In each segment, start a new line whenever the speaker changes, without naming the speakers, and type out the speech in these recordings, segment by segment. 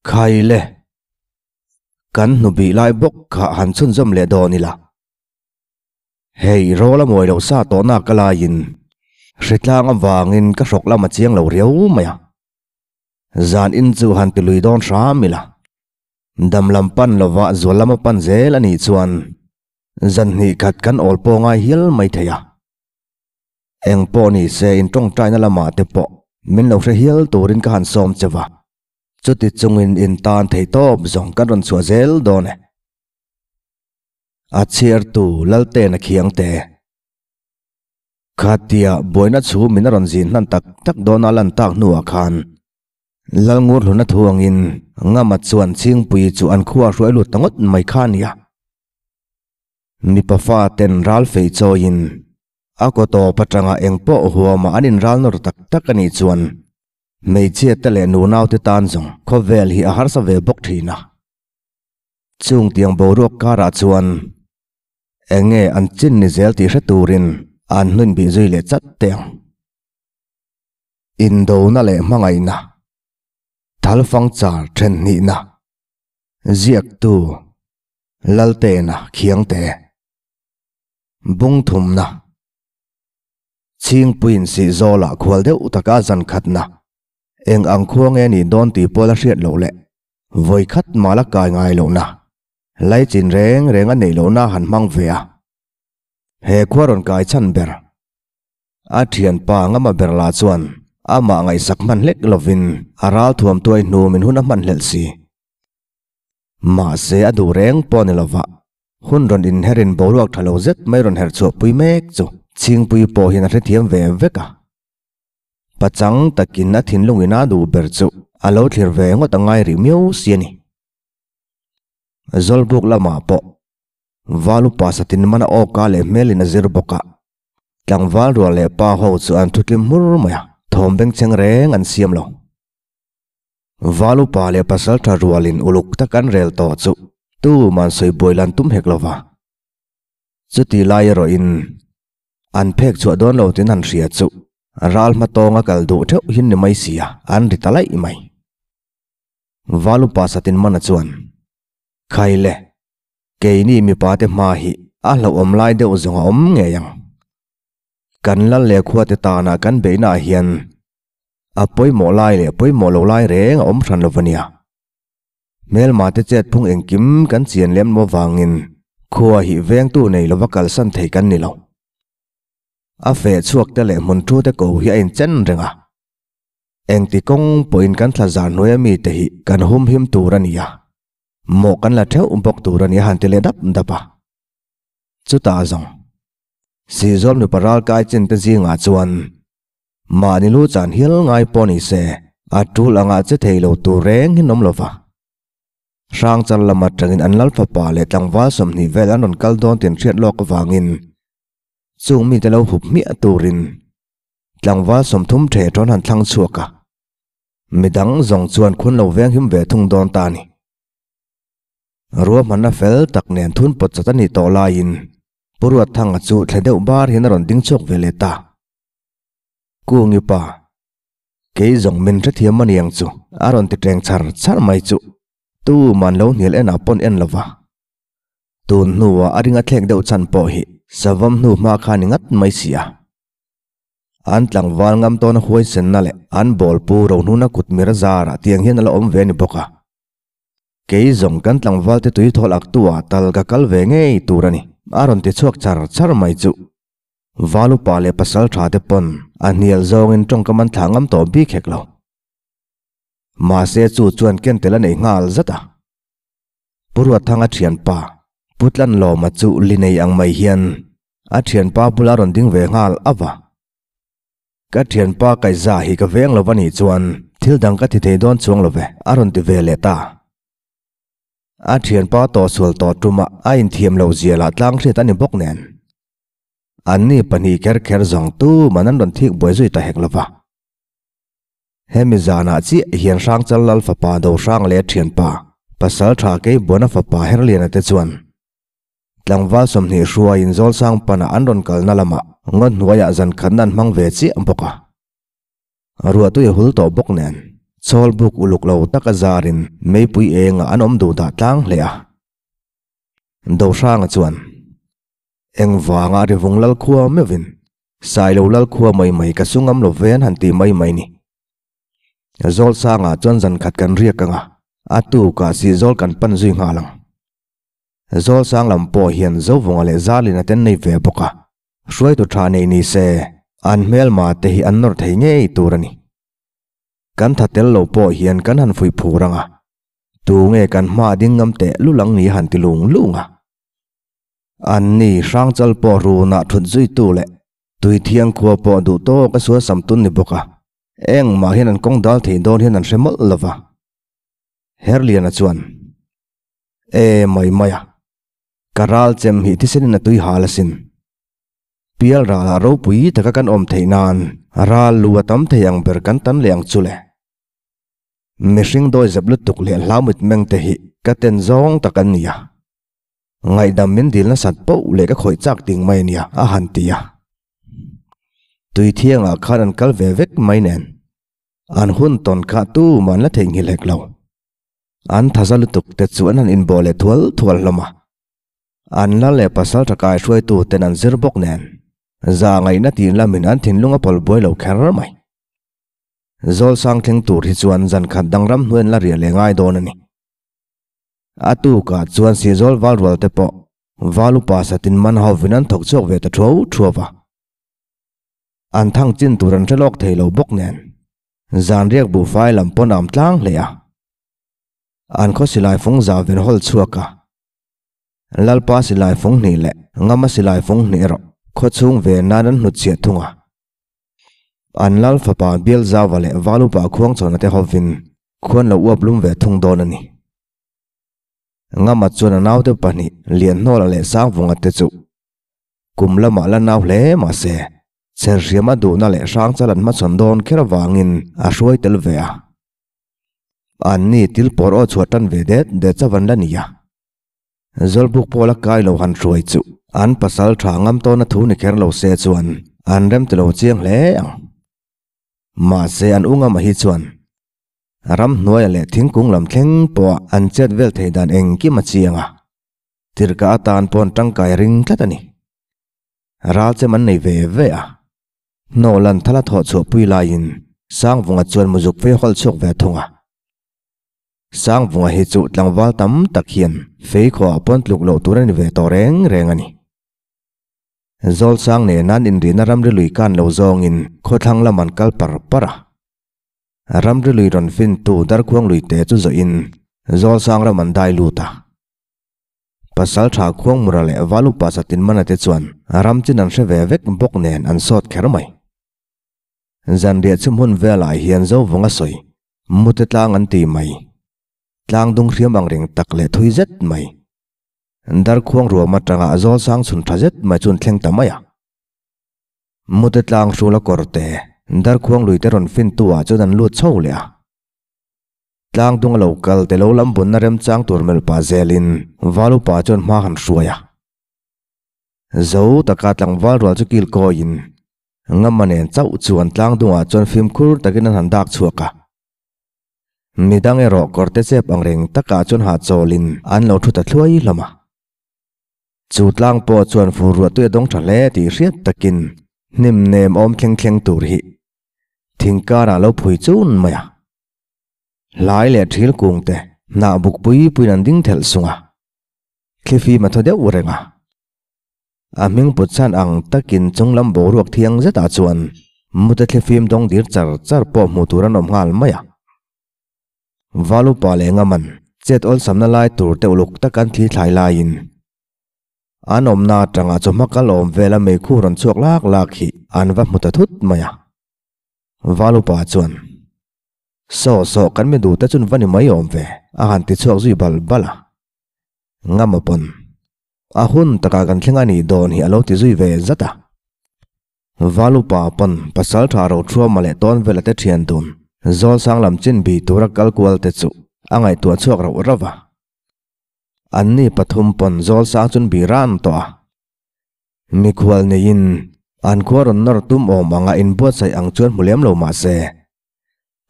Khaile, kan hnubih lai bawk kha han chhunzawm leh dawn ila. Hei rawl a mawi loh sa tawh nak a laiin hritlang avangin ka hrawk lam a chiang lo riau mai a. Zan in chu han ti lui dawn hram ila. Dam lam pan lova zual lam a pan zel a nih chuan zan hnih khat kan awl pawh ngai hial mai thei a. Eng pawh ni se in tawngtaina lamah te pawh min lo hre hial turin ka han sawm che va. Chuti chungin in tan thei tawp zawng kan rawn chhuah zel dawn e. A chhiartu Laltena Khiangte. Khatia buaina chhu min a rawn zin hnan tak tak dawna lan tak hnuah khan Lalngurhluna thu angin Ngama chuan Chhingpui chu an khua hruai lut ta ngawt mai kha a nia. Mipa fa ten ral fei chawiin a kaw tawp atanga engpawh huama an inral nawr tak tak a nih chuan Hmeichhia te leh nunau te tan zawng khawvel hi a harsa ve bawk thin a. Chung tiang boruak karah chuan eng nge an chin ni zel tih hre turin an hnun bih zui leh chat teh ang. Indona leh hmangaihna, thalfang char then hnihna, ziaktu Laltena Khiangte, Bungthumna. Chhingpuiin Sihzawlah khual deuh taka zan khatna eng ang khua nge nih dawn tih pawh la hriat loh leh vawi khat mah la kai ngai lohna laichin reng reng a neih lohna han hmang ve a. He khua rawn kai chhan ber a thianpa Ngama ber lah chuan amah ngaihsak hman hlek lovin a ral thuam tuai hnu min hun a hman hlelh si. Mahse a duh reng pawh ni lova, hun rawn inherin boruak tha lo zet mai rawn herh chhuah pui mek chu Chhingpui pawh hian a hrethiam ve vek a. Pachang takin a thinlungin a duh ber chu a lo thlir ve ngawt a ngai rih miau si a ni. Zawlbuk lamah pawh Val upa satin mana awka leh hmelin a zir bawk a, tlangval rual leh pa ho chu an thutlim hmur mai a, thawm bengchheng reng an siam lo. Val upa leh pasal tha rualin uluk tak an rel tawh chu tuman sawi buai lan tum hek lova. Chuti lai erawhin an phek chhuah dawn lo tin han hria chu ral hma tawnga kal duh theuh hin ni mai sia an ri ta laih mai. Val upa satin mana chuan, Khaile, keini mipa te hma hi a hlauhawm lai deuh zawng a awm ngei ang. Kan lal leh khuate tana kan beihnaah hian A pawimawh lai leh pawimawh lo lai reng a awm hran lo va nia. Hmelma te chet phung engkim kan chian lem lo avangin khua hi vengtu nei lova kalsan thei kan ni lo. A feh chhuak te leh hmun thu te ko hi a inchen reng a. Engti kawng pawhin kan thla zar hnuaia mite hi kan humhim tur a ni a, mawh kan la theuh bawk tur a ni a han ti leh dap dap a. Chutah zawng, Sihzawm nupa ralkai chin te zingah chuan Mahni lu chan hial ngai pawh ni se, a tul anga che thei lo tur reng hi an awm lo va. Hrangchal lam atangin an lal fapa leh tlangval 20 vel an rawn kal dawn tin hriat lawk avangin chung mite lo hup hmiah turin tlangval 30 the tawn han thlang chhuak a, midang zawng chuan khun lo veng him ve thung dawn ta a ni. Ruahmanna fel tak nen thun pawt chat a nih tawh laiin Pu Ruatthanga chu thle deuh bar hian a rawn ding chhuak ve leh ta. Kungi pa, kei zawng min hrethiam a niang chu a rawn ti teng char char mai chu tuman lo hnial en ah pawn en lo va. Tun hnuah a ring a thlek deuh chhan pawh hi savawm hnu hma kha ni ngat mai si a. An tlangval ngam tawna huaisenna leh an bawl pu Rohnuna kut mir a zarah tiang hian a la awm ve a ni bawk a. Kei zawng kan tlangval te tui thawl ak tu ah tal ka kal ve ngei tur a ni a rawn ti chhuak char char mai chu. Val upa leh pasal tha te pawn a hnial zawngin tawngkam an thlah ngam tawh bik hek lo. Mahse chu chuan ken tel a nei nghal zat a. Pu Ruatthanga thianpa Pu Tlanlawma chu li nei ang mai hian a thianpa bula rawn ding ve nghal a va. Ka thianpa Kaiza hi ka veng lo va nih chuan thil dang ka ti thei dawn chuang lo ve a rawn ti ve leh ta. A thianpa tawhsual tawh tumah a inthiam lo zia lah tlang hriat a ni bawk nen. Anni pahnih kher kher zawng tuman an rawn thik buai zui ta hek lo va. Hemi zanah chiah hian Hrangchal Lal fapa Dohrang leh a thianpa Pasal Tha Keibuana fapa Herliana te chuan tlangval 20 hruaiin Zawlsang panah an rawn kalna lamah ngaw hnuaiah zan khatna an hmang ve chiah bawk a. Ruahtui a hul tawh bawk nen. Chawlbuk uluk lo taka zarin meipui engah an awm duh dah tlang hle a. Dohranga chuan, Engvanga Rivung lal khua meuhin Sailo lal khua mai mai ka su ngam lo ve an han ti mai mai ni. Zawlsangah chuan zan khat kan riak ang a, a tukah Sihzawl kan pan zui nghal ang. Zawlsang lam pawh hian Zovunga leh Zalin a ten nei ve bawk a, hruaitu tha nei ni se an hmelma te hi an nawr thei ngei tur a ni. Kan tha tel lo pawh hian kan han fuih phur ang a, tu nge kan hma ding ngam teh lul ang ni han ti lung lung a. Anni Hrangchal pawh runah thut zuitu leh Tuithiang khua pawh duh tawk a sual sam tun ni bawk a, engmah hian an kawng dal thei dawn hian an hre mawlh lo va. Herliana chuan, E mai mai a, ka ral chem hi thisenin a tui hal asin. Pial ralah ropui taka kan awm theih nan ral lu a tam thei ang ber kan tan leh ang chu le. Mihring dawi zep lutuk leh hlau mitmeng te hi ka ten zawng tak an ni a. Ngaihdam min dil nasat poh leh ka khawih chak ding mai ania a han ti a. Tui thiangah khan an kal ve vek mai nen an hun tawn kha tumah an la theihnghilh hek lo. An thaza lutuk te chu an han inbawh leh thual thual hlawm a. An lal leh pasal tha kai hruaitu ten an zir bawk nen za ngaihna tih lamin an thinlung a pawl buai lo kher mai. Zawlsang thleng tur hi chuan zan khat dang ram hnuai an la riah leh ngai dawn a ni. A tukah chuan Sihzawl val rual te pawh val upa satin man hovin an thawk chhuak ve ta thuau thuau a. An thang chin tur an hre lawk thei lo bawk nen zan riak buhfai lam pawn a awm tlang hle a. An khaw silai fung zau ven hawl chhuak a. Lalpa silai fung hnih leh Ngama silai fung hnih erawh khaw chhung ve nan an hnutchhiah thung a. An lal fapa Bialzauva leh Valupa Khuangchawna te hovin khuan lo uap lum ve thung dawn a ni. Ngama chuan a naute pahnih Lianhnawla leh Sangvunga te chu kum lamah la nau hle mah se, Cherhriam a duhna leh Hrangchal an hmachhawn dawn kher avangin a hruai tel ve a. Anni til pawr aw chhuah tan ve det det chavan la ni a. Zawlbuk pawh la kai lo han hruai chu an pasal tha ngam tawna thu ni kher lo se chuan an rem ti lo chiang hle ang. Mahse an u ngama hi chuan ramhnuaia leh thingkung lam thleng pawha an chet vel thei dan engkim a chiang a, tirhka atan pawn tangkai a ring tlat a ni. Ral chem an nei ve ve a, hnawhlan thala thawh chhuahpui laiin Sangvunga chuan muzuk phei hawl chhuak ve thung a. Sangvunga hi chu tlangval tam tak hian feikhawh ah pawn tluk loh tur a ni ve tawh reng reng a ni. Zawlsang nena an inrihna ramri lui kan lo zawngin khawthlang lam an kal par par a. Ramri lui rawn fintu Darkhuang lui te chu zawhin Zawlsang ram an dai lut a. Pasal tha Khuangmura leh Valupa Satinmana te chuan ram chin an hre ve vek bawk nen an sawt kher mai. Zanriah chhum hun velah hian Zovunga sawi Mute tlang an ti mai. Tlang dung hriam ang reng tak leh thui zet mai. Darkhuang ruam atanga a zawl sang chhun tha zet mai chu an thleng ta mai a. Mute tlang hrula kawr te, darkhuang lui te rawn fin tu ah chuan an lut chho leh a. Tlang dung a lo kal te lo lam bunna remchang tur melh pah zelin Valupa chuan hma han hruai a. Zo taka tlangval rual chu kil kawiin Ngama nen chauh chuan tlang dungah chuan fimkhur takin an han dak chhuak a. Midang erawh kawrte chep ang reng takah chuan hahchawlin an lo thu ta thluai hlawm a. Chu tlang pawh chuan fur ruah tui a dawng tha hle tih hriat takin hnim nem awm thleng thleng tur hi thing karah lo phui chun mai a. Hlai leh thil kung te hnah buk pui puiin an ding thelh sung a, thlifim a thaw deuh reng a. A hming put chhan ang takin chung lam boruak thiang zetah chuan mute thlifim dawng dir char char pawh hmuh tur an awm nghal mai a. Valupa leh Ngaman chet awlsamna lai tur te uluk tak an thli thlai laiin an awmna atanga chawhma kal awm vela meikhu rawn chhuak lak lak hi an va hmu ta thut mai a. Valupa chuan, Saw saw kan mi duhte chun va ni mai awm ve, a han ti chhuak zui bal bal a. Ngama pawn a hun takah kan thleng a nih dawn hi a lo ti zui ve zat a. Valupa pawn pasal tha ro thuama leh tawn vela te thian dun Zawlsang lam chin bi tura kal kual te chu a ngaihtuah chhuak rauh rauh a. Anni pathum pawn Zawlsang chun bi ran tawh a. Mikhual neiin an khua rawn nawr tum awm anga inbuatsaih ang chuan hmu lem lo mah se.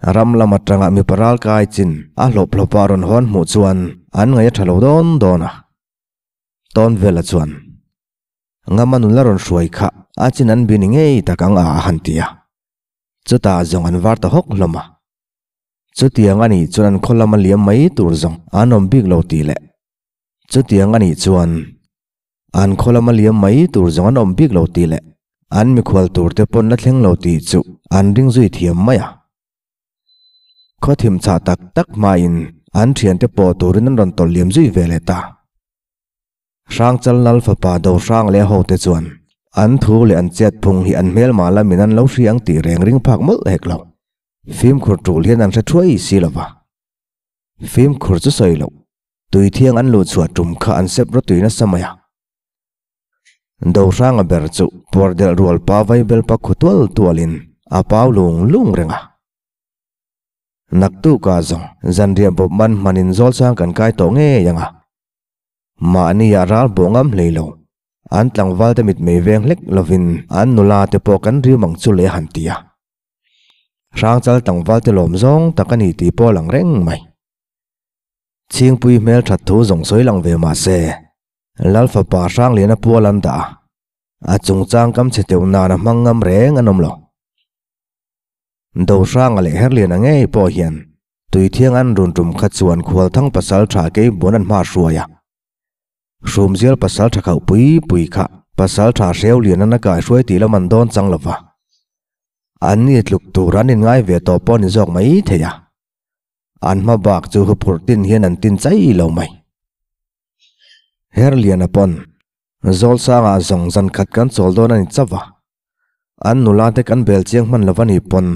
Ram lam atanga mipa ral kai chin a hlawp hlawpa rawn hawn hmuh chuan an ngaih a tha lo dawn dawn a. Tawn vela chuan Ngama nula rawn hruai kha a chin an bini ngei tak ang a a han ti a. Chutah zawng an var ta hawk hlawm a. Chutiang a nih chuan an khaw lama liam mai tur zawng an awm bik lo tih leh chutiang a nih chuan an khaw lama liam mai tur zawng an awm bik lo tih leh an mikhual tur te pawn la thleng lo tih chu an ring zui thiam mai a. Khaw thim chhah tak tak hmain an thiante pawh turin an rawn tawlh liam zui ve leh ta. Hrangchal Lal fapa Dohrang leh a hote chuan an thu leh an chet phung hi an hmelma lamin an lo hria ang tih reng ring phak mawlh hek lo. Fimkhur tul hian an hre thuai si lo va. Fimkhur chu sawi loh, tui thiang an luh chhuah tum kha an sep rawtui nasa mai a. Dohranga ber chu puardelh rual pa vaibel pa khu tual tualin a pau lung lung reng a. Naktukah zawng zanriah bawp man hmanin zawlsang kan kai tawh ngei ang a. Mahni ah ral bawh ngam hlei lo. An tlangval te mitmei veng hlek lovin an nula te pawh kan riu ang chu le han ti a. Hrangchal tlangval te lawm zawng tak a ni tih pawh a lang reng mai. Chhingpui hmel that thu zawng sawi lang ve mah se, Lal fapa Hrangliana pual an dah a, a chungchang kam chhe teuh nan a hmang ngam reng an awm lo. Dohranga leh Herliana ngei pawh hian Tuithiang an run tum kha chuan Khualthang pasal tha kei buan an hma hruai a. Hrumzial pasal tha khauh pui pui kha pasal tha Hreulian an a kai hruai tih lam an dawn chang lo va. An ni tluk tur an inngai ve tawh pawh ni zawk mai thei a. An hma bak chu huphurh tin hian an tin chai lo mai. Herliana pawn Zawlsanga zawng zan khat kan chawl dawn a ni chauh va. An nula te kan bel chiang hman lo va ni pawn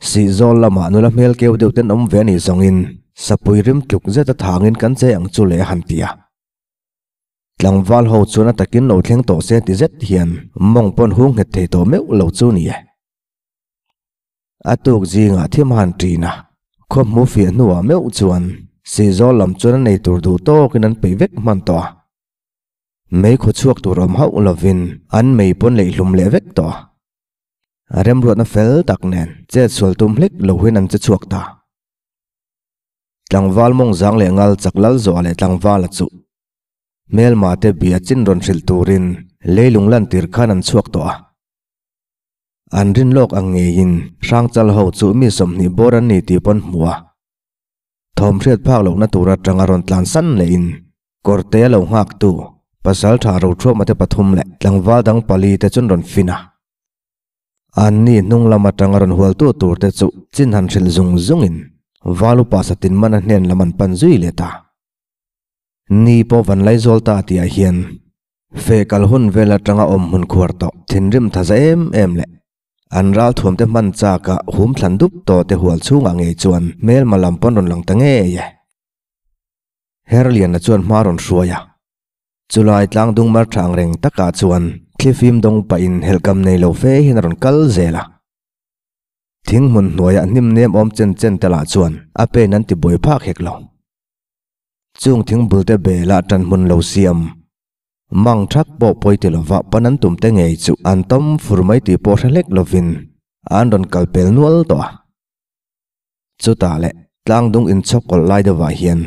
sih zawl lamah nula hmel keu deuh ten awm ve a nih zawngin sapui rim tluk zet a thangin kan che ang chu le a han ti a. Tlangval ho chuan a takin lo thleng tawh se ti zet hian mawng pawn hung nghet thei tawh meuh lo chu ni e. A tuk zingah thim han ṭin a, khaw hmu fiah hnuah meuh chuan sih zawl lam chuan a nei tur duh tawkin an peih vek hman tawh a. Mei khaw chhuak tur awm hauh lovin an mei pawn leih hlum leh vek tawh a. A remruatna fel tak nen chet sual tum hlek lo hian an che chhuak ta. Tlangval mawng zang leh ngal chak lal zawh leh tlangvala chu hmelma te bia chin rawn hrilh turin leilung lantir khan an chhuak tawh a. An rin lawk ang ngeiin Hrangchal ho chu mi 20 bawr an ni tih pawn hmuh a. Thawm hriat phak lohna tur atanga rawn tlan san lehin Kawrte a lo nghaktu Pasaltha Rothuama te pathum leh tlangval dang pali te chuan rawn fin a. Anni hnung lam atanga rawn hualtu tur te chu chin han hrilh zung zungin Valupa Satinmana hnen lam an pan zui leh ta. Ni pawh van laizawl ta tihah hian feh kal hun vel atanga awm hmun khuar tawh thinrim tha za em em leh An ralthuam te hman chak a hum thlan dup tawh te hual chhungah ngei chuan hmelma lam pawn rawn lang ta ngei e. Herliana chuan hma rawn hruai a. Chulai tlang dung mar tha ang reng takah chuan thlifim dawng pahin helhkam nei lo fe hian a rawn kal zel a. Thing hmun hnuaiah hnim nem awm chen chen te lah chuan a pen an ti buai phak hek lo. Chung thing bul te belah tan hmun lo siam Mang thak pawh pawi ti lova pan an tum te ngei chu an tawm fur mai tih pawh hre hlek lovin an rawn kal pel nual tawh a. Chutah leh tlangdung inchhawk kawlh lai deuhah hian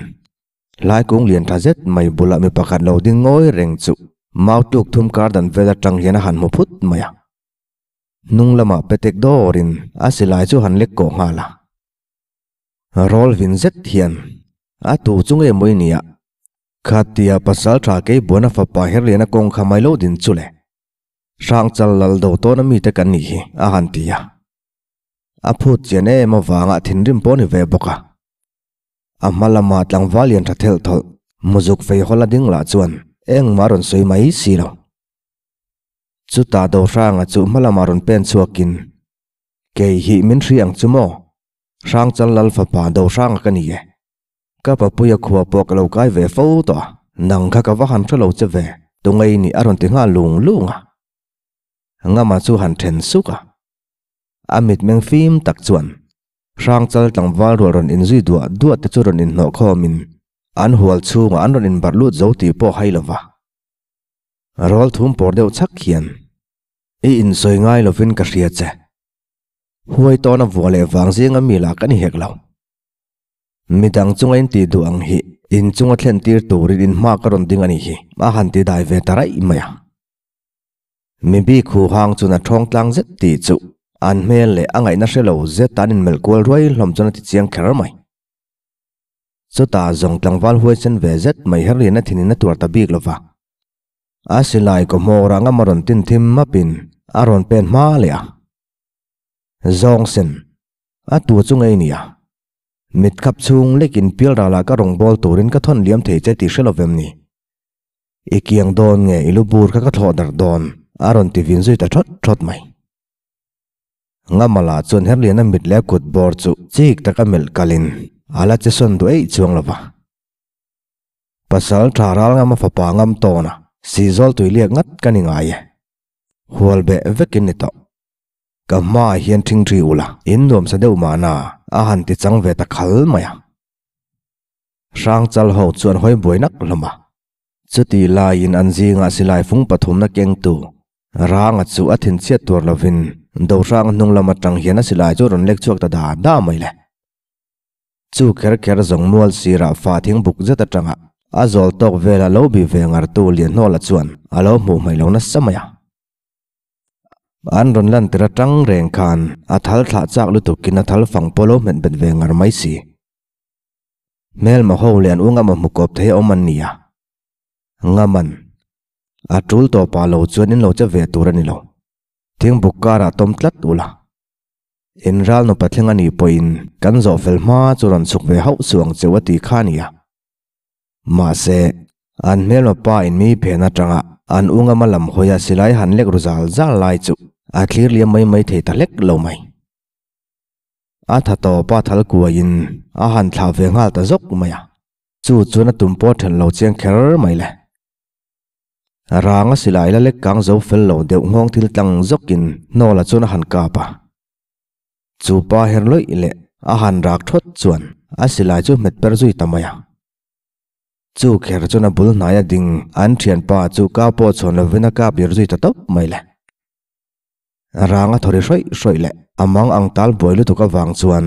hlai kung lian tha zet mai bulah mi pakhat lo ding ngawi reng chu mau tluk thum kar dan vel atang hian a han hmu phut mai a. Hnung lamah petek dawrin a silai chu han lek kawh nghal a. Rawl vin zet hian a tu chu nge mawi nia Khatia pasal tha kei buana fapa Herliana kawng kha mai lo din chu le. Hrangchal lal do tawn a mite kan nih hi a han ti a. A phut chian em avanga thinrim pawh a ni ve bawk a. A hma lama tlangval lian tha thelh thawlh muzuk fei hawl a ding lah chuan engmah a rawn sawi mai si lo. Chutah Dohranga chu hma lama rawn pen chhuakin, Kei hi min hri ang chu maw? Hrangchal lal fapa Dohranga ka ni e. Ka papuia khua pawh ka lo kai ve fo tawh a, nang kha ka va han hre lo che ve, tungei nih a rawn ti nghal lung lung a. Ngama chu han then suk a. A mitmeng fim tak chuan Hrangchal tlangval rual rawn inzui duah duah te chu rawn inhnawh khawmin an hual chhungah an rawn inbarh lut zo tih pawh hai lo va. Rawl thum pawr deuh chhak hian, I insawi ngai lovin ka hria che. Huai tawna vua leh vang zinga mi lah ka ni hek lo. Midang chunga in tih duh ang hi in chunga thlen tir turin in hma ka rawn ding a nih hi, a han ti dai ve ta raih mai a. Mi bik hu hang chun a thawng tlang zet tih chu an hmel leh a ngaihna hre lo zet an inmelh kual ruai hlawm chuan a ti chiang kher mai. Chutah zawng tlangval huaisen ve zet mai Herliana thinin a tuar ta bik lo va. A silai kaw hmawr ah ngam a rawn tin thim mapin a rawn pen hma leh a. Zawng sen, a tu chu ngei nia. Mit khap chhung lekin pialral ah ka rawn bawl turin ka thawn liam thei che tih hre lo vem ni. I kiang dawn nge i lu bur kha ka thlawh darh dawn a rawn ti vin zui ta thawt thawt mai. Ngamala chuan Herliana mit leh a kut bawr chu chik taka melh kalin a la che sawn duh eih chuang lo va. Pasal tha ral ngam a fapa ngam tawn a, sihzawl tui liak ngat ka ni ngai e. Hual beh vekin ni tawh. Ka hmaah hian thingthi ula, in nuamsa deuh mahna a han ti chang ve ta khal mai a. Hrangchal ho chuan hawi buai nak hlawm a. Chutih laiin an zingah silai fung pathumna kengtu Ranga chu a thinchhiat tur lovin Dohranga hnung lam atang hian a silai chu a rawn lek chhuak ta da da mai le. Chu kher kher zawng mual sirah fa thing buk zet atanga a zawl tawk vela lo bih ve ngartu Lianhnawla chuan a lo hmuh hmaih lo nasa mai a. An rawn lantir atang reng khan a thal thlah chak lutukin a thal fang pawh lo hmet bet ve ngar mai si. Hmelma ho leh an u ngama hmu kawp thei a awm an ni a, Ngaman a tul tawpah lo chuan in lo che ve tur a ni lo. Thingbuk karah tawm tlat ula. In ral nupa thleng a nih pawhin kan zawh fel hma chu rawn chhuk ve hauh suh ang cheu a ti kha a ni a. Mahse, an hmelma pa in mi phen atanga an u ngama lam hawia silai han lek ru zal zal lai chu a thlir liam mai mai thei ta hlek lo mai. A tha tawp a thal kuaiin a han thlah ve nghal ta zawk mai a, chu chuan a tum pawh then lo chiang kher mai le. Rang a silai la lek kang zo fel lo deuh nghawng thil tlang zawkin hnawla chuan a han kap a. Chu pa her lawih leh a han rak thawt chuan a silai chu hmet per zui ta mai a. Chu kher chuan a bul hnaia ding an thianpa chu kau pawh chhawn lovin a kap ir zui ta tawp mai le. Rang a thawri hrawih hrawih leh a mang ang tal buai lutuk avang chuan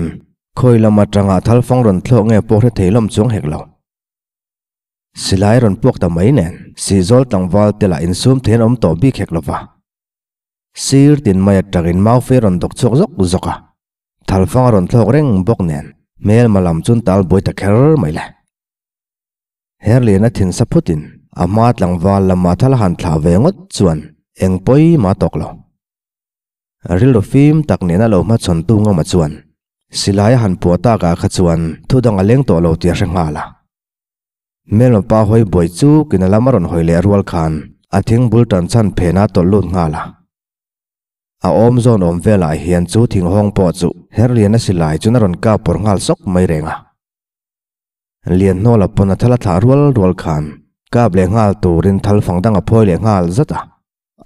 khawi lam atanga thal fang rawn thlawh nge pawh hre thei lawm chuang hek lo. Silai rawn puak ta mai nen Sihzawl tlangval te lah insum thei an awm tawh bik hek lova. Sir tin mai atangin mau fei rawn dawk chhuak zawk zawk a, thal fang a rawn thlawk reng bawk nen hmelma lam chuan tal buai ta kher mai le. Herlian a thin sa phutin a hma tlangval lamah thal a han thlah ve ngawt chuan eng pawi mah tawk lo. Rilru fim tak nena lo hmachhawn tu ngama chuan silai a han puah takah kha chuan thu dang a leng tawh lo tih a hre nghal a. Hmelma pa hawi buai chukin a lam a rawn hawi leh rual khan a thing bul tan chhan phenah a tawlh lut nghal a. A awm zawn awm velah hian chu thinghawng pawh chu Herlian a silai chuan a rawn kap pawr nghal sawk mai reng a. Lianhnawla pawn a thal a thlah rual rual khan kap leh nghal turin thal fang dang a phawi leh nghal zat a,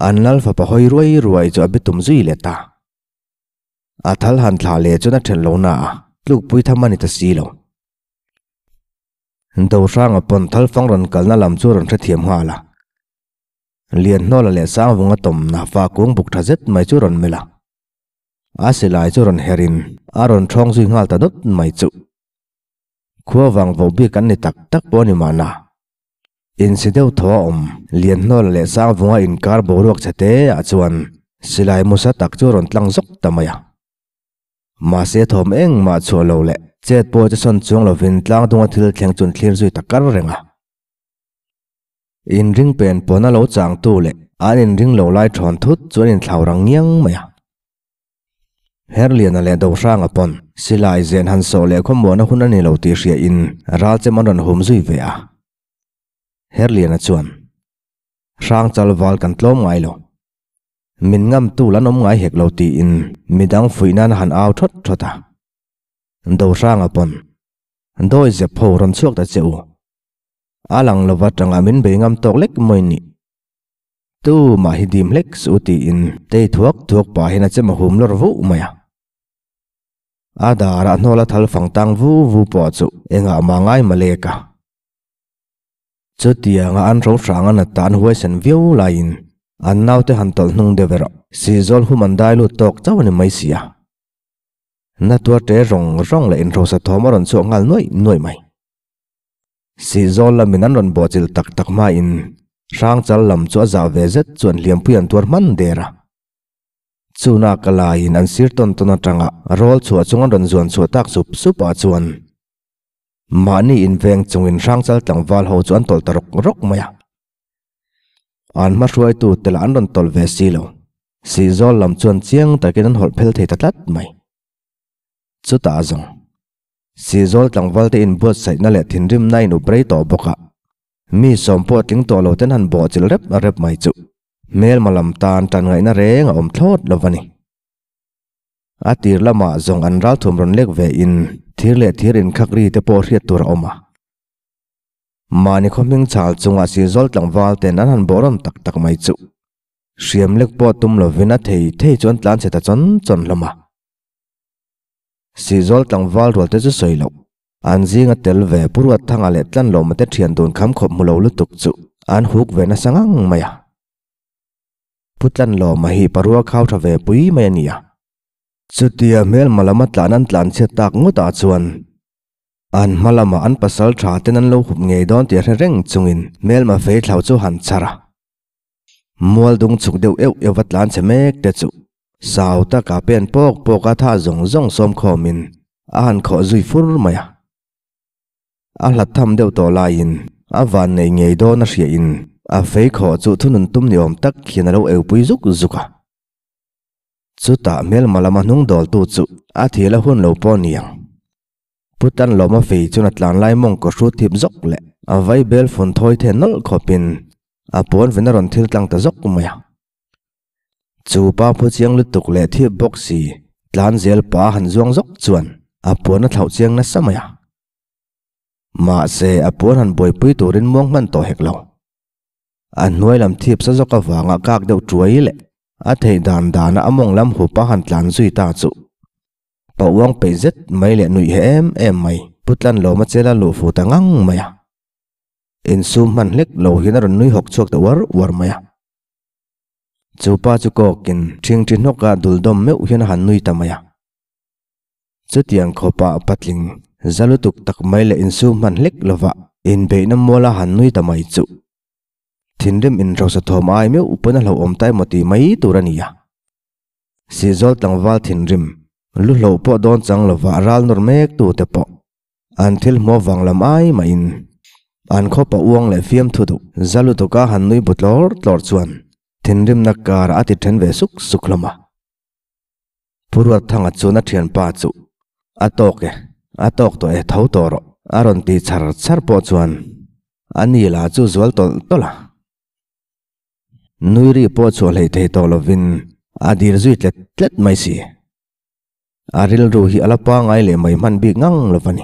an lal fapa hawi ruai ruai chu a bi tum zui leh ta. A thal han thlah leh chuan a ṭhelh lo na a, tlukpui tham a ni ta si lo. Dohranga pawn thal fang rawn kalna lam chu a rawn hrethiam nghal a. Lianhnawla leh Sangvunga tawmna fa kung buk ṭha zet mai chu a rawn melh a. A silai chu rawn herin a rawn ṭhawng zui nghal ta dawt mai chu. Khua vang vo bik an ni tak tak pawh a ni mahna. Insi deuh thaw a awm, Lianhnawla leh Sangvunga inkar boruak chhe te ah chuan silai musa tak chu a rawn tlang zawk ta mai a. Mahse thawm engmah chhuah lo leh chet pawh che sawn chuang lovin tlang dunga thil thleng chu an thlir zui ta kar reng a. Inring pen pawna lo changtu leh an inring lo lai thawn thut chu an inthlau rang ngiang mai a. Herliana leh Dohranga pawn silai zen han sawh leh khawmuahna hun a ni lo tih hria in ral chem an rawn hum zui ve a. Herliana chuan, Hrang chal val kan tlawm ngai lo. Min ngam tu lan awm ngai hek lo tiin midang fuih nan a han au thawt thawt a. Dohranga pawn, Dawi zep ho rawn chhuak ta che u. A lang lova tangah min bei ngam tawk lek mawi nih. Tu mah hi dim hlek suh tiin tei thuak thuak pahin a chem a hum lawr vuh mai a. A darah hnawla thal fang tang vu vu pawh chu engah mah ngai malek a. Chutianga an ro hrang a nat tan huaisen viau laiin an naute han tawlh hnung deuh erawh Sihzawl hum an dai lut tawk chauh a ni mai si a. Na tuar ṭe rawng rawng leh inhrosa thawm a rawn chhuak nghal nuaih nuaih mai. Sihzawl lamin an rawn bawhchilh tak tak hmain Hrangchal lam chu a zah ve zet chuan hliampui an tuar hman der a. Chuna ka laiin an sir tawn tawn atanga rawl chhuah chung an rawn zuan chhuah tak sup sup ah chuan mahni inveng chungin Hrangchal tlangval ho chu an tawlh ta rawk rawk mai a. An hma hruaitu te lah an rawn tawlh ve si lo. Sihzawl lam chuan chiang takin an hawlh phel thei ta tlat mai. Chutah zawng, Sihzawl tlangval te inbuatsaihna leh thinrimna a inup rei tawh bawk a, mi sawm pawh tling tawh lo ten han bawhchilh rep rep mai chu hmelma lam tan tan ngaihna reng a awm thlawt lo va ni. A tir lamah zawng an ralthum rawn lek ve in thir leh thir inkhak ri te pawh hriat tur a awm a. Mahni khaw hming chhal chungah Sihzawl tlangval ten an han bawh rawn tak tak mai chu hriam lek pawh tum lovin a thei thei chu an tlan chhe ta chawn chawn hlawm a. Sihzawl tlangval rual te chu sawi loh. An zinga tel ve Pu Ruatthanga leh Tlanlawma te thian dun kham khawp hmu lo lutuk chu an huk ve nasa ngang mai a. Pu Tlanlawma hi parua khau tha ve pui mai a ni a. Chutia hmelma lama tlan an tlan chhiat tak ngawtah chuan an hma lama an pasal tha ten an lo hup ngei dawn tih a hre reng chungin hmelma fei thlau chu han chhar a. Mual dung chhuk deuh euh euh va tlan chhe mek te chu Sau taka pen pawk pawk a tha zawng zawng sawm khawmin a han khawh zui fur mai a. A hlat tham deuh tawh laiin a van nei ngei dawn a hriahin a fei khawh chu thunun tum ni awm tak hian a lo eupui zuk zuk a. Chutah hmelma lama hnung dawltu chu a thil a hun lo pawh ni ang. Pu Tanlawma fei chuan a tlan lai mawng kaw hrut thip zawk leh a vai bel fun thawi the nawlh khawpin a pawn ven a rawn thil tlang ta zawk mai a. Chu pa phu chiang lutuk leh thip bawk si tlan zel pa han zuang zawk chuan a puan a thlauh chiang nasa mai a. Mahse a puan han buaipui turin muang hman tawh hek lo. A hnuai lam thip sa zawk avanga kak deuh tuai leh a theih dan dana a mawng lam hup a han tlan zui ta chu pa uang peih zet mai leh nuih he em em mai Pu Tlanlawma chela luh fu ta ngang mai a. Insum hman hlek lo hian a rawn nui hawk chhuak ta uar uar mai a. Chu pa chu kawkin ṭhingṭhi hnawka dul dawm meuh hian a han nui ta mai a. Chutiang khawpah patling za lutuk tak mai leh insum hman hlek lova inbeihna muala han nui ta mai chu thinrim inhrosa thawm ai meuh pawn a hlauhawm ta emaw tih mai tur a ni a. Sihzawl tlangval thinrim lu hloh pawh dawn chang lova ral nawr mek tute pawh An thil hmuh avang lam ai mahin an khawpa uang leh fiamthu duh za lutuka han nui bu tlawr tlawr chuan thinrimna karah a ti then ve suk suk hlawm a. Pu Ruatthanga chuan a thianpa chu a tawk e, a tawk tawh e tho tawh rawh a rawn ti chhar chhar pawh chuan a ni lah chu zual tawlh tawlh a. Nui ri pawh chhuah hleih thei tawh lovin a dir zui tlet tlet mai si. A rilru hi a la pangai leh mai hman bik ngang lo va ni.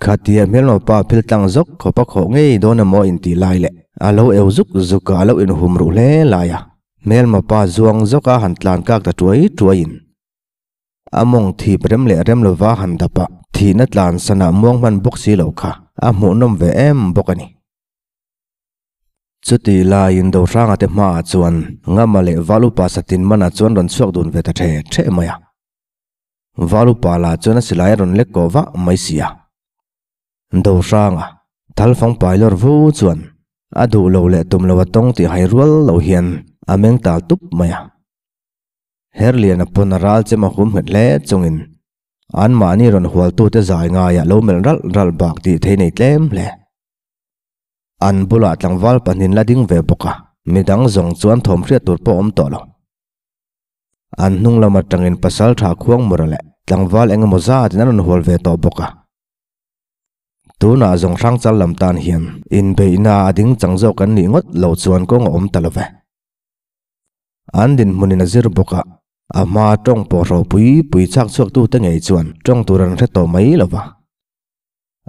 Khatia hmelma pa phil tlang zawk khawp a khawh ngei dawn emaw intih lai leh a lo eu zuk zuk a, a lo inhum ruh hle lai a. Hmelma pa zuang zawk a han tlan kak ta tuai tuaiin a mawng thip rem leh rem lova han dap a, thihna tlan sanah muang hman bawk si lo kha a hmuhnawm ve em bawk a ni. Chuti laiin Dohranga te hmaah chuan Ngama leh Valupa Satin Mana chuan rawn chhuak dun ve ta the the mai a. Valupa lah chuan a silai a rawn lek kawh vah mai si a. Dohranga thalfang pai lawr vu chuan a duh lo leh tum lo a tawng tih hai rual lo hian a meng tal tup mai a. Herliana pawn a ral chem a hum nghet hle chungin anmahni rawn hualtute zai ngaiah lo melh ralh ralh bak tih thei nei tlem hle. An bulah tlangval pahnin la ding ve bawk a, midang zawng chuan thawm hriat tur pawh awm tawh lo. An hnung lam atangin pasal tha khuang mura leh tlangval eng emaw zatin an rawn hual ve tawh bawk a. Tunah zawng hrangchal lam tan hian inbeihna a ding chang zawk an nih ngawt lo chuan kawng a awm ta lo ve. An dinhmunin a zir bawk a, a hma tawng pawh ropui pui chak chhuaktute ngei chuan tawng tur an hre tawh mai lo va.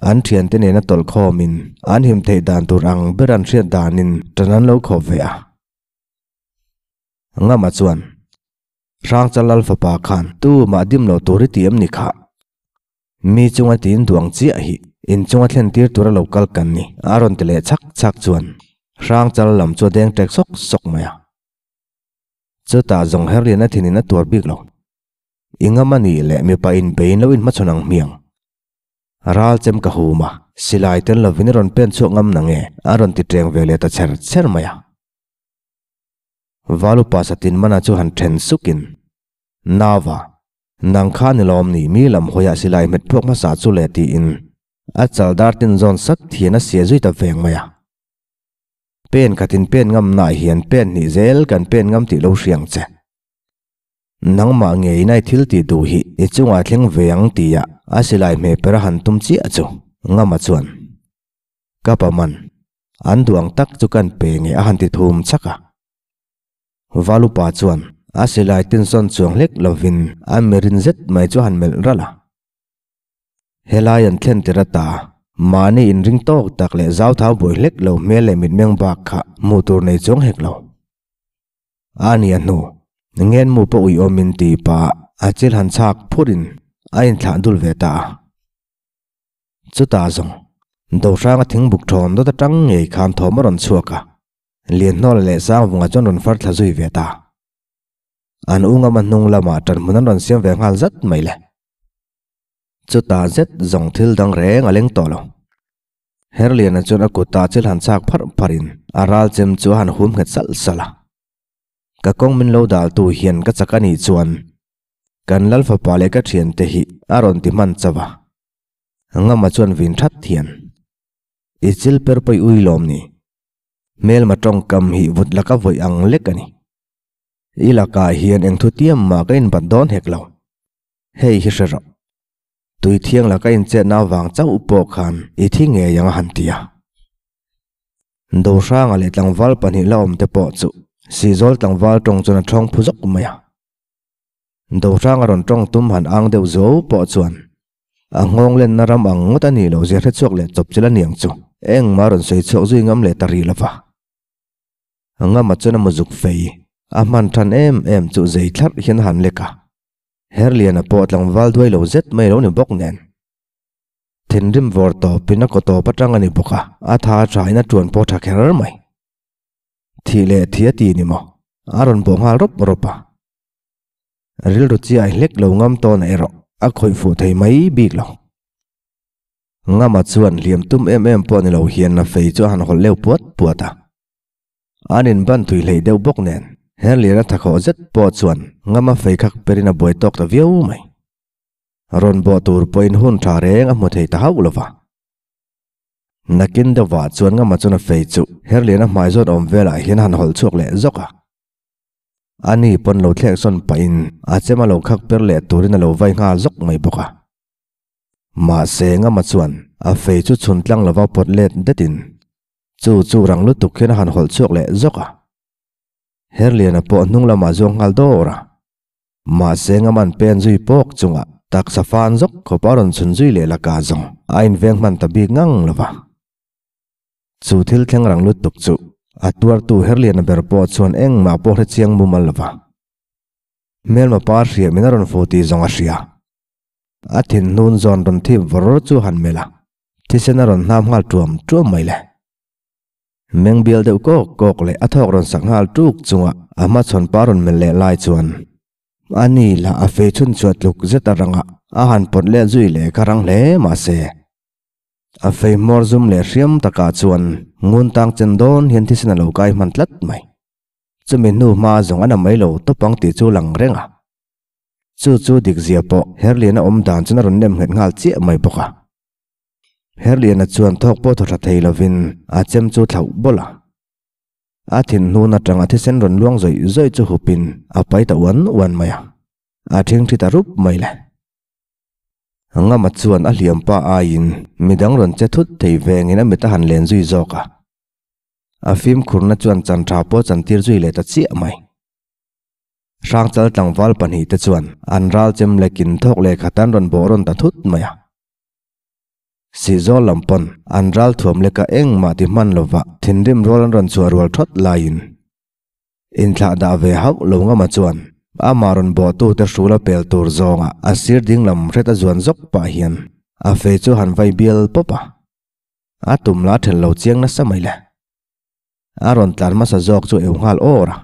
An thiante nena tawlh khawmin an him theih dan tur ang ber an hriat danin tan an lo khawp ve a. Ngama chuan, Hrangchal Lal fapa khan tu mah dim lo tur i ti em ni kha? Mi chunga tiin duang chiah hi in chunga thlen tir tura lo kal kan ni, a rawn ti leh chhak chhak chuan Hrangchal lam chu a deng ṭek sawk sawk mai a. Chutah zawng Herliana thinin a tuar bik lo. I ngam a nih leh mipa inbeiin lo inhmachhawn ang hmiang. Ral chem ka hum a, silai tel lovin i rawn pen chhuak ngam na nge? a rawn ti ṭeng ve leh ta chher chher mai a. Valupa satin mana chu han ṭhen sukin, Nava, nang kha ni lawm ni mi lam hawiah silai hmet phuak hmasa chu le tiin a chal dar tin zawn sat hian a sia zui ta veng mai a. Pen khatin pen ngam naah hian pen hnih zel kan pen ngam tih lo hriang che. Nangmah ngei nai thil tih duh hi i chungah thleng ve ang tia a silai hmeh per a han tum chiah chu Ngama chuan, Ka pa man, an duh ang tak chu kan pe nge a han ti thum chak a. Valupa chuan a silai tinsawn chuang hlek lovin a mirin zet mai chu a han melh ralh a. Helai an thlen tir ata mahni inring tawk tak leh zauthau buai hlek lo hmel leh mitmeng bak kha hmuh tur nei chuang hek lo. A nia hnu, ngen mu pawh ui awmin ti pah a chil han chhak phurin a inthlah dul ve ta a. Chutah zawng, Dohranga thingbuk thawn dawt atang ngei khan thawm a rawn chhuak a, Lianhnawla leh Sangvunga chuan rawn far thla zui ve ta. An ungama hnung lamah ṭanhmun an rawn siam ve nghal zat mai le. Chutah zet zawng thil dang reng a leng tawh lo. Herliana chuan a kutah chil han chak pharh pharhin a ral chem chu a han hum nghet salh salh a. Ka kawng min lo daltu hian ka chak a nih chuan kan lal fapa leh ka thiante hi a rawn ti hman chauh a. Ngama chuan vin that hian, I chil per pawi ui lawm ni? Hmelma tawngkam hi vut laka vawi ang lek a ni. I lakah hian eng thu tiam mah ka inbat dawn hek lo. Hei hi hre rawh. Tui thiang laka inchetna avang chauh pawh khan i thi ngei ang a han ti a. Dohranga leh tlangval pahnih la awm te pawh chu Sihzawl tlangval tawng chuan a thawng phu zawk mai a. Dohranga rawn tawng tum han ang deuh zo pawh chuan a nghawng lenna ram ang ngawt a nih loh zia hre chhuak leh chawp chil a niang chu engmah rawn sawi chhuak zui ngam leh ta rih lo va. Ngama chuan a muzuk fei a hman than em em chu zei thlarh hian a han lek a. Herliana pawh tlangval duai lo zet mai lo ni bawk nen. Thinrim vawr tawpin a kaw tawp atang a ni bawk a, a tha a thain a tuan pawh tha kher mai. Thih leh thih a ti ni maw? A rawn bawh nghal rawp rawp a. Rilru chiah hlek lo ngam tawn erawh a khawih fuh thei mai bik lo. Ngama chuan hliam tum em em pawh ni lo hian a fei chu a han hawlh leu puat puat a. An inban thui hleih deuh bawk nen, Herliana thakhawh zet pawh chuan ngama fei khak perin a buai tawk ta viau mai. Rawn bawh tur pawhin hun tha reng a hmu thei ta hauh lo va. Nakin deuhvah chuan ngama chuan a fei chu Herliana hmai zawn awm velah hian a han hawlh chhuak leh zawk a. Ani pawn lo thlek sawn pahin a chem a lo khak per leh turin a lo vai nghal zawk mai bawk a. Mahse ngama chuan a fei chu chhun tlang lova pawt let detin Chu chu rang lutuk hian a han hawlh chhuak leh zawk a. Herliana pawh hnung lamah zuang nghal dawr a. Mahse Ngaman pen zui pawk chungah taksa fan zawk khawp a rawn chhun zui leh laka zawng a inveng hman ta bik ngang lo va. Chu thil thleng rang lutuk chu a tuartu Herliana ber pawh chuan engmah pawh hre chiang mumal lo va. Hmelma pa hriam in a rawn fu tih zawng a hria. A thinhnun zawn rawn thip vawr chu a han melh a. Thisen a rawn hnam nghal tuam tuam mai le. Meng bial deuh kawk kawk leh a thawk rawn sak nghal tuk chunga a hmachhawn pa rawn melh leh lai chuan a ni lah a fei chhun chhuah tluk zet a ranga a han pawt let zui leh kha rang hle mahse a fei hmawr zum leh hriam takah chuan ngun tang chen dawn hian thisen a lo kai hman tlat mai. Chumi hnu hma zawng a na mai lo tawp ang tih chu lang reng a. Chu chu dikzia pawh Herliana awm dan chuan a rawn nem nghet nghal chiah mai bawk a. Herliana chuan thawk pawh thaw tha thei lovin a chem chu thlauh bawlh a. A thinhnun atang a thisen rawn luang zawih zawih chu hupin a pai ta uan uan mai a. A thingthi ta rup mai le. Ngama chuan a hliam pa aiin midang rawn che thut thei vengin a mit a han len zui zawk a. A fimkhurna chuan chan tha pawh chantir zui leh ta chiah mai. Hrangchal tlangval pahnihte chuan an ral chem lekin thawk leh khat an rawn bawh rawn ta thut mai a. Sihzawl lam pawn an ral thuam leka engmah ti hman lova thinrim rual an rawn chhuah rual thawt laiin inthlah dah ve hauh lo ngama chuan amah rawn bawhtute hrul a pel tur zawnga a sir ding lam hret a zuan zawk pah hian a fei chu han vai bial pawp a. A tum la then lo chiang nasa mai le. A rawn tlan hmasa zawk chu eu nghal awr a.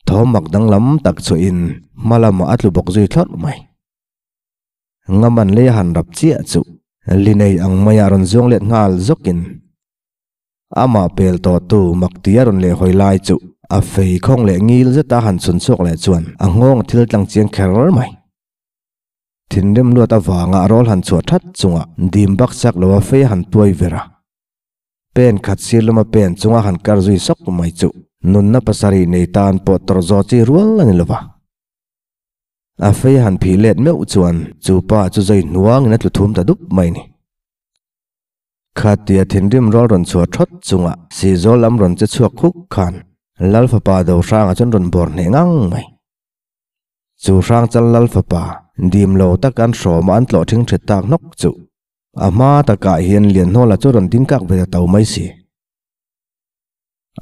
Thawm mak danglam tak chuahin hma lamah a tlu bawk zui thlawrh mai. Ngaman lei a han rap chiah chu li nei ang maia rawn zuang let nghal zawkin amah pel tawh tu mak tia rawn leh hawi lai chu a fei khawng leh ngil zeta han chhun chhuak leh chuan a nghawng a thil tlang chiang kher mai. Thinrim luat avanga a rawl han chhuah that chunga dim bak chak lo a fei a han tuai ver a. Pen khat sir lama pen chunga han kar zui sawk mai chu nunna pasarih nei tan pawh tawrh zawh chi rual a ni lo va. A fei han phih let meuh chuan chu pa chu zai hnuangin a tlu thum ta dup mai ni. Khatia thinrim rual rawn chhuah thawt chunga Sihzawl lam rawn che chhuak khuk khan Lal fapa Dohranga chuan rawn bawr hneh ngang mai. Chu Hrangchal Lal fapa dim lo tak an hrawma an tlawh thing thet tak hnawk chu a hma takah hian Lianhnawla chu rawn ding kak ve ta to mai si.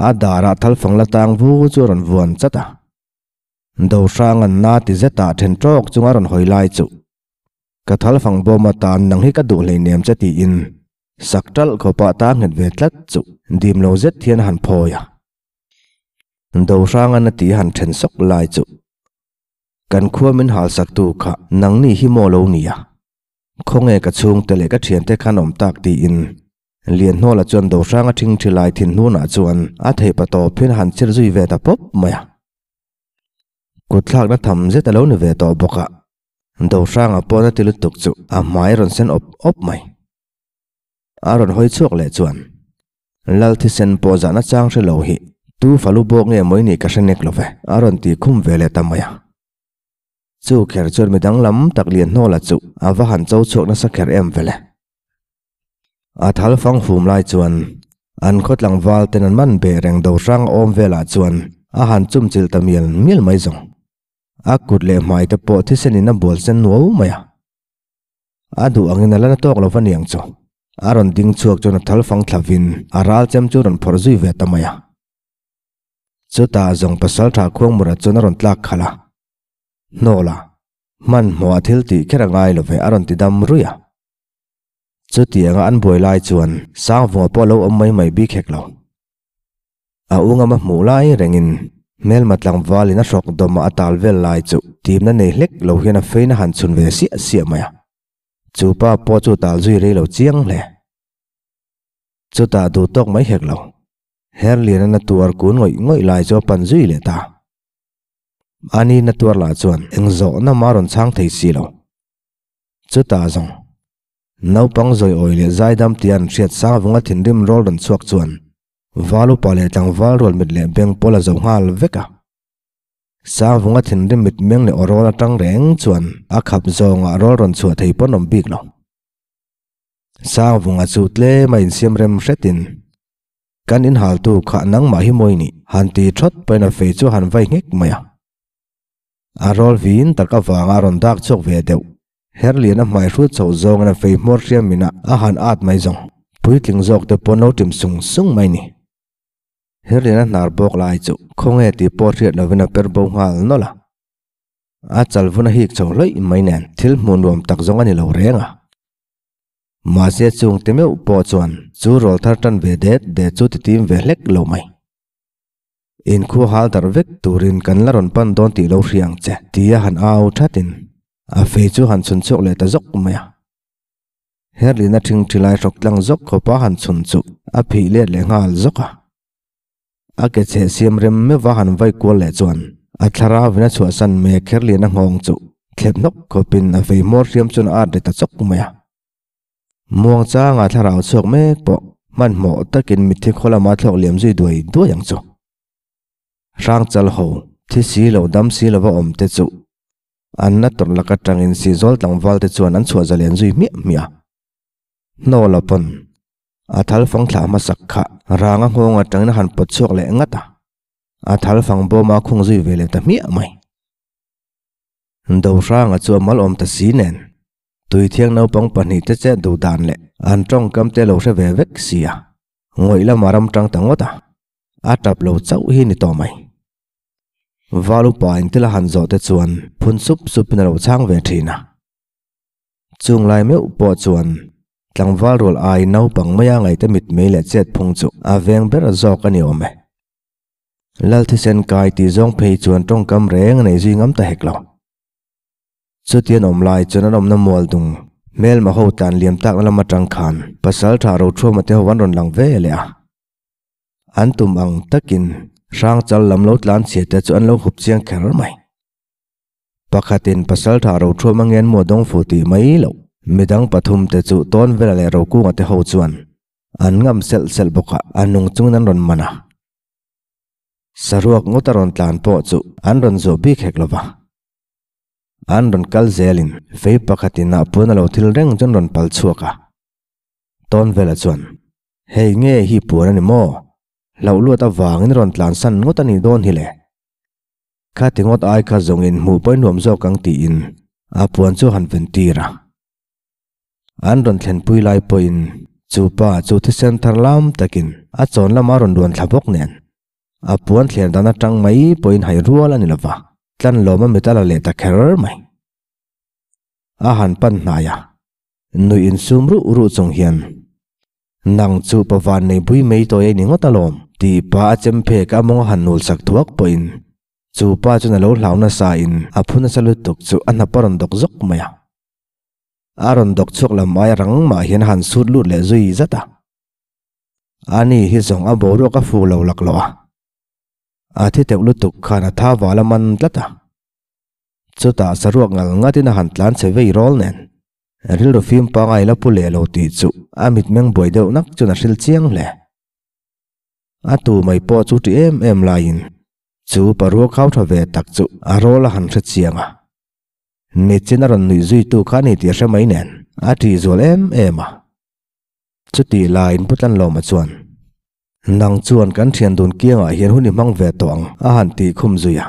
A darah thalfang la tang vu chu a rawn vuan chat a. Dohranga'n na ti zetah then tawk chunga rawn hawi lai chu ka thalfang bawm atan nang hi ka duh hleinem che tiin sak talh khawpah ta nghet ve tlat chu dim lo zet hian a han phawi a. Dohranga'n a ti han then sawk lai chu kan khua min hal sak tu kha nangni hi maw lo nia, khawnge ka chhungte leh ka thiante khan awm tak tiin Lianhnawla chuan Dohranga thing thi lai thin hnunah chuan a theih pa tawp hian a han chir zui ve ta pawp mai a. Kutthlakna tham zet a lo ni ve tawh bawk a, Dohranga pawn a ti lutuk chu a hmai a rawn sen awp awp mai. A rawn hawi chhuak leh chuan, Lal thisen pawh zahna chang hre lo hi tu falu bawk nge mawi nih ka hre nek lo ve, a rawn ti khum ve leh ta mai a. Chu kher chuan midang lam tak Lianhnawla chu a va han cho chhuak nasa kher em vele. A thal fang fum lai chuan an khaw tlangval ten an man beh reng do hrang awm velah chuan a han chum chilh ta mial mial mai zawng. A kut leh hmai te pawh thisen in a bual sen nuau mai a. A duh angin a la na tawk lo va niang chu. A rawn ding chhuak chuan a thal fang thla vin a ral chem chu rawn phawrh zui ve ta mai a. Chutah zawng pasaltha khuangmura chuan a rawn tlak khalh a. Hnawla, hmanhmawh a thil tih kher a ngai lo ve a rawn ti dam ruih a. Chutianga an buai lai chuan Sangvunga pawh a lo awm mai mai bik hek lo. A ungam a hmuh lai rengin hmelma tlangvalin a hrawk dawmah a tal vel lai chu timna nei hlek lo hian a feina han chhun ve siah siah mai a. Chu pa pawh chu tal zui rei lo chiang hle. Chutah duh tawk mai hek lo. Herliana na tuar kun ngawih ngawih lai chu a pan zui leh ta. Ani na tuar lah chuan eng zawhna mah a rawn chhang thei si lo. Chutah zawng, naupang zawiawi leh zaidam tia an hriat Sangvunga thinrim rawl rawn chhuak chuan val upa leh tlangval rual mit leh beng pawl a zo nghal vek a. Sangvunga thinrim mit meng leh aw rawl atang reng chuan a khap zawngah rawl rawn chhuah thei pawn awm bik lo. Sangvunga chu tlem a insiam rem hretin, Kan inhaltu kha nangmah hi mawi nih, han ti thawt pawhin a fei chu han vai nghek mai a. A rawl vin tak avanga a rawn dak chhuak ve deuh. Herlian a hmai hrut chhoh zawngin a fei hmawr hriam in a han at mai zawng. Puitling zawk te pawh an lo ṭim sung sung mai ni. Herlian a hnar bawk lai chu khawnge tih pawh hriat lovin a per bo nghal nawlh a. A chalvun a hik chho hlawih mai nen thil hmuh nuam tak zawng a ni lo reng a. Mahse chung te meuh pawh chuan chu rawl thar ṭan ve det det chu ti tim ve hlek lo mai. Inkhua hal darh vek turin kan la rawn pan dawn tih lo hria ang che, tia han au thatin a fei chu han chhun chhuak leh ta zawk mai a. Herlina thingthi lai hrawk tlang zawk khawpa han chhun chu a phih let leh nghal zawk a. A ke chheh siam rem meuh a han vai kual leh chuan a thlarauin a chhuahsan mek Herlina nghawng chu thlep hnawk khawpin a fei hmawr hriam chuan a at ri ta chawk mai a. Muangchanga thlarau chhuak mek pawh hmanhmawh takin mitthi khaw lama thlawk liam zui duai duai ang chu. Hrangchal ho, thi si lo dam si lova awm te chu an na tawrh lak atangin Sihzawl tlangval te chuan an chhuah zalen zui hmiah hmiah a. Hnawla pawn a thal fang thlah hmasak kha ranga nghawng atangin a han pawt chhuak leh ngat a, a thal fang bawma a khung zui ve leh ta hmiah mai. Dohranga chu a mal awm ta si nen Tuithiang naupang pahnihte chet duh dan leh an tawngkam te lo hre ve vek si a, ngawih lama ram tang ta ngawt a, a tap lo chauh hi ni tawh mai. Val upa in thil a han zawh te chuan phun sup supin a lo chhang ve thin a. Chung lai meuh pawh chuan tlangval rual ai naupang maia ngaihte mitmei leh chet phung chu a veng ber zawk a ni awm e. Lal thisen kai tih zawng phei chuan tawngkam reng a nei zui ngam ta hek lo. Chutian awm lai chuan an awmna mual dung hmelma ho tlan liam takna lam atang khan Pasaltha Rothuama te ho an rawn lang ve leh a. An tum ang takin Hrangchal lam lo tlan chhia te chu an lo hup chiang kher mai. Pakhatin Pasaltha Rothuama ngen maw dawng fu tih mai loh midang pathum te chu Tawnvela leh Rokunga te ho chuan an ngam selh selh bawk a, a nung chungin an rawn man a. Saruak ngawt a rawn tlan pawh chu an rawn zawh bik hek lo va. An rawn kal zelin fei pakhatin ah puan a lo thil reng chu an rawn pal chhuak a. Tawnvela chuan, Hei nge hi puan a ni maw? Hlauh luat avangin rawn tlan san ngawt a nih dawn hi le. Kha ti ngawt ai kha zawngin hmuh pawhin nuam zawk ang tiin a puan chu a han ven tir a. An rawn thlenpui lai pawhin chu pa chu thisen thar lam takin a chawn lama rawn luan thla bawk nen a puan thler dan atang mai pawhin hai rual a ni lova, tlan lawm a mit a la leh ta kher mai. A han pan hnai a, nuih insum ruh ruh chung hian, Nang chu pavan nei bui mai tawi a ni ngawt alawm, tih pa a chem phek a mawng a han nul sak thuak pawhin chu pa chuan a lo hlau nasa in a phu nasa lutuk chu a hnap a rawn dawk zawk mai a. A rawn dawk chhuak lam aia rang mah hian a han sut lut leh zui zat a. Ani hi zawng a boruak a fu lo laklawh a, a thi teuh lutuk khan a tha val a man tlat a. Chutah saruak ngal ngatin a han tlan che vei rawl nen, rilru fim pangai la pu leh lo tih chu a mitmeng buai deuh nak chuan a hril chiang hle. A tu mai pawh chu ti em em laiin chu parua khau tha ve tak chu a rawl a han hre chiang a. Nichin a rawn nuih zuitu kha a ni tih a hre mai nen a ṭih zual em em a. Chutih laiin Pu Tlanlawma chuan, Nang chuan kan ṭhian dun kiangah hian hun i hmang ve tawh ang a han tih khum zui a.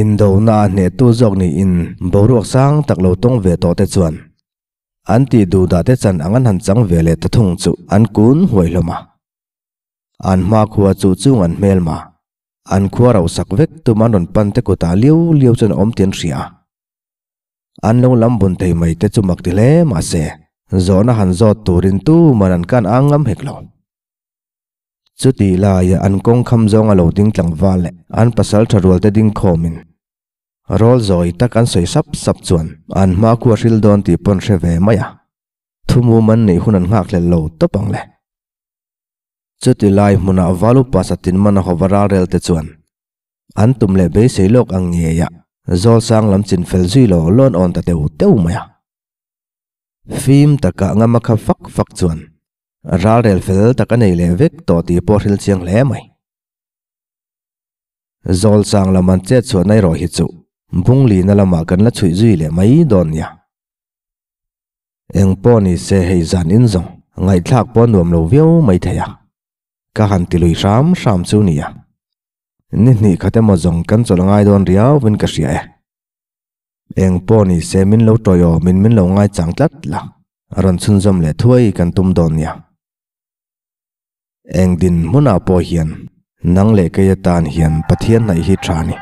Indona a hnehtu zawk niin boruak sang tak lo tawng ve tawh te chuan an tih duhdah te chan ang an han chang ve leh ta thung chu an kun huai hlawm a. An hmakhua chu chung an hmelma, an khua rausak vek tum an rawn pan te kutah liu liu chuan a awm tih an hria a. An lo lam bun thei mai te chu mak ti hle mahse zawhna han zawt turin tuman an kan ang ngam hek lo. Chutih laia an kawng kham zawng a lo ding tlangval leh an pasal tha rual te ding khawmin rawl zawi tak an sawi sap sap chuan an hma khu a hril dawn tih pawn hre ve mai a, thumum an neih hun an nghakhlel lo tawp ang le. Chuti lai hmunah val upa satin man a hawva ralrel te chuan an tum leh beisei lawk ang ngeiah Zawlsang lam chin fel zui lo lawn awn ta teu teu mai a. Fim takah ngam a kha fak fak chuan Ralrel fel tak a nei leh vek tawh tih pawh hril chiang hle mai. Zawlchang lam an chet chhuahna erawh hi chu Bunglina lamah kan la chhuih zui leh mai dawn nia. Eng pawh ni se hei zan in zawng ngaihthlak pawh nuam lo viau mai thei a, ka han ti lui hram hram chu nia. Ni hnih khat emaw zawng kan chawlh ngai dawn riauvin ka hria e. Eng pawh ni se min lo tawiawmin min lo ngaichang tlat la, a rawn chhunzawm leh thuai kan tum dawn nia. Eng dinhmunah pawh hian nang leh kei atan hian Pathian hnaih hi tha a ni.